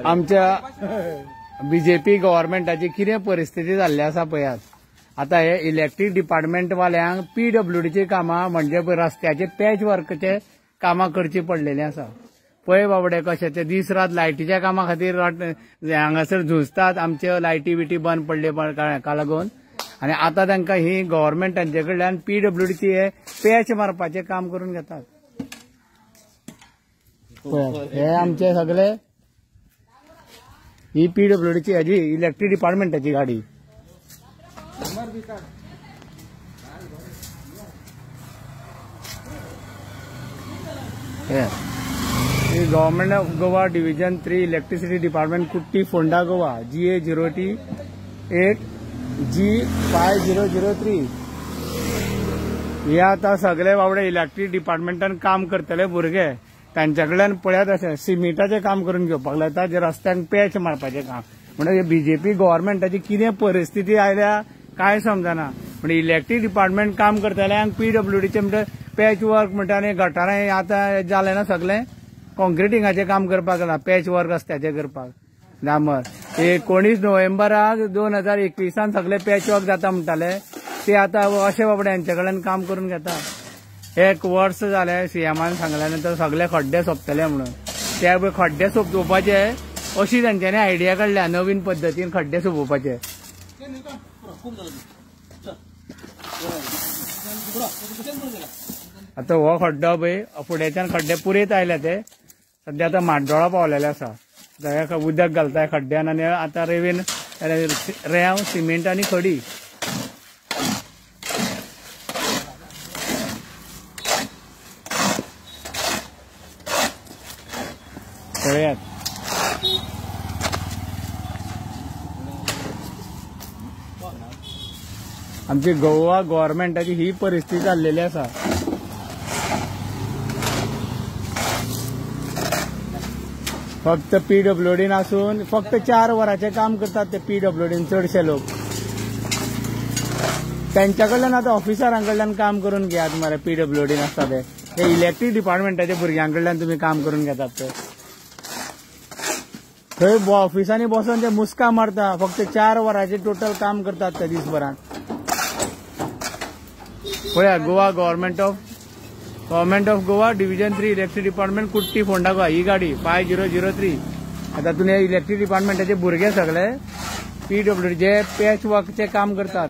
आमच्या बीजेपी गव्हर्मेंटाची कितें परिस्थिती जाल्ली आसा पळयात. आतां हे इलेक्ट्रीक डिपार्टमेंट वाल्यांक पीडब्ल्यूडीची कामां म्हणजे रस्त्याचे पॅच वर्कचे कामां करची पडलेली आसा. पळय बाबडे कशे ते दीस रात लायटीच्या कामा खातीर हांगासर झुजतात. आमच्यो लायटी बिटी बंद पडले हाका लागून आनी आतां तांकां ही गव्हर्मेंट तांचे कडल्यान पीडब्ल्यूडीची हे पॅच मारपाचें काम करून घेतात. हे आमचे सगळे ही पीडब्ल्यूडीची हेजी इलेक्ट्रीक डिपार्टमेंटाची गाडी. Government of Goa division 3 electricity department Kutty Ponda Goa GA 0T 8 G 5003. हे आतां सगळे बाबडे इलेक्ट्रीक डिपार्टमेंटान काम करतले भुरगे तांच्या कडल्यान पळयात अशें सिमिटाचें काम करून घेवपाक लायता, जे रस्त्यांक पॅच मारपाचें काम. म्हणजे बीजेपी गव्हर्मेंटाची कितें परिस्थिती आयल्या कांय समजना. म्हणजे इलेक्ट्रीक डिपार्टमेंट काम करतल्यांक पीडब्ल्यूडीचें म्हणटा पॅच वर्क म्हणटा आनी गटारां आतां जालें ना सगळें कॉन्क्रिटिंगाचें काम करपाक लागला, पॅच वर्क रस्त्याचें करपाक. डांबर 19 नोव्हेंबराक 2021 सगळे पॅच वर्क जाता म्हणटाले ते आतां अशें बाबडे हेंचे कडल्यान काम करून घेता. एक वर्स जालें सीएमान सांगल्या नंतर सगळे खड्डे सोंपतले म्हणून, ते खड्डे सोंपोवपाचे अशी तांच्यांनी आयडिया काडल्या नवीन पद्दतीन खड्डे सोंपोवपाचे. आतां हो खड्डो पळय फुडेंच्यान खड्डे पुरयत आयल्या ते सद्या आतां माड्डोळा पावलेले आसा. उदक घालता खड्ड्यान आनी आतां रेवेन रेंव सिमेंट आनी खडी. पळयात आमची गोवा गव्हर्मेंटाची ही परिस्थिती जाल्लेली आसा. फक्त पीडब्ल्यूडीन आसून फक्त 4 वरांचें काम करतात ते पीडब्ल्यूडीन चडशे लोक. तांच्या कडल्यान आतां ऑफिसरां कडल्यान काम करून घेयात मरे. पीडब्ल्यूडीन आसता ते इलेक्ट्रीक डिपार्टमेंटाच्या भुरग्यां कडल्यान तुमी काम करून घेतात ते थंय ऑफिसांनी बसून ते मुस्का मारता. फक्त 4 वरांचें टोटल काम करतात ते दिसभरान. पळया Goa government of Goa division 3 electric department Kutty Ponda Goa ही गाडी 5003. आतां तुमी इलेक्ट्रीक डिपार्टमेंटाचे भुरगे सगळे पीडब्ल्यूडीचे पॅच वर्कचे काम करतात.